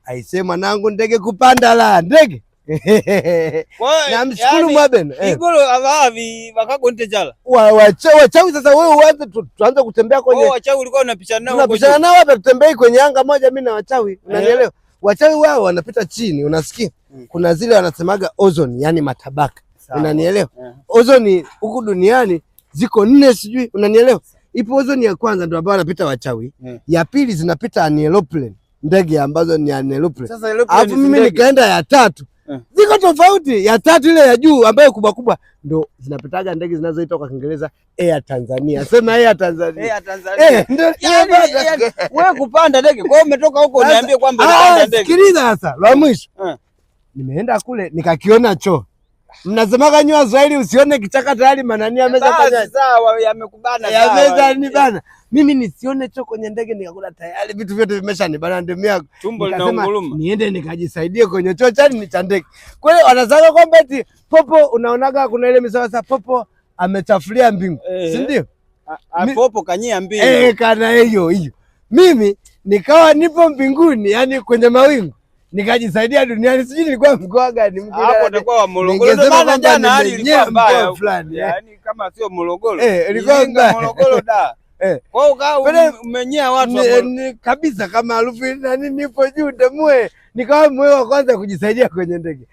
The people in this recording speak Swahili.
Aisee mwanangu, ndege kupanda la ndege. Namshukuru yani, Mwabeno. Igolo abavi bakagonte jala. Wachawi sasa wewe uanze tuanze kutembea kwenye Wao wachawi ulikuwa unapishana nao huko tunapishana juu. Nao hapa, tutembei kwenye anga moja mimi na wachawi, unanielewa? Wachawi wao wanapita chini, unasikia? Kuna zile wanasemaga ozone, yani matabaka. Unanielewa? Ozone huku duniani ziko nne sijui, unanielewa? Ipo ozone ya kwanza ndio ambayo wanapita wachawi. Ya pili zinapita ni aeroplane, ndege ambazo ni aeroplane. Sasa aeroplane Alafu si mimi ndege. nikaenda ya tatu. Ziko tofauti. Ya tatu ile ya juu ambayo kubwa kubwa ndo zinapitaga ndege zinazoitwa kwa Kiingereza Air Tanzania. Sema Air Tanzania. Air Tanzania. Eh, ndio Yani, nimepata. yani, wewe kupanda ndege. Kwa hiyo umetoka huko Sasa- uniambie kwamba Ah, ulipanda ndege. sikiliza sasa, la mwisho. Nimeenda kule nikakiona choo. Mnasemaga nyinyi Waswahili usione kichaka tayari manani amesha Basi sawa, yamekubana sawa. yameza ni bana. Mimi nisione choo kwenye ndege nikakuta tayari vitu vyote vimeshanibana ndio yako. Tumbo Nikasema linaunguruma. niende nikajisaidie kwenye choo chani ni cha ndege. Kwa hiyo wanasema kwamba eti popo, unaonaga kuna ile misemo sasa popo amechafulia mbingu. Si ndio? Popo kanyia mbili. Eh, kana hiyo hiyo. Mimi nikawa nipo mbinguni, yani kwenye mawingu. Nikajisaidia duniani, sijui nilikuwa mkoa gani, mkoa Hapo gani. utakuwa wa Morogoro. Ndio Ningesema maana kwamba jana hali nimenyea ilikuwa mbaya. mkoa fulani, eh. Yaani kama sio Morogoro. Eh, ilikuwa Iringa, mbaya. Morogoro da. Kwa hiyo ukawa umenyea watu wa Morogoro. Kabisa kama harufu na nini nipo juu ndemue, nikawa mwewe wa kwanza kujisaidia kwenye ndege.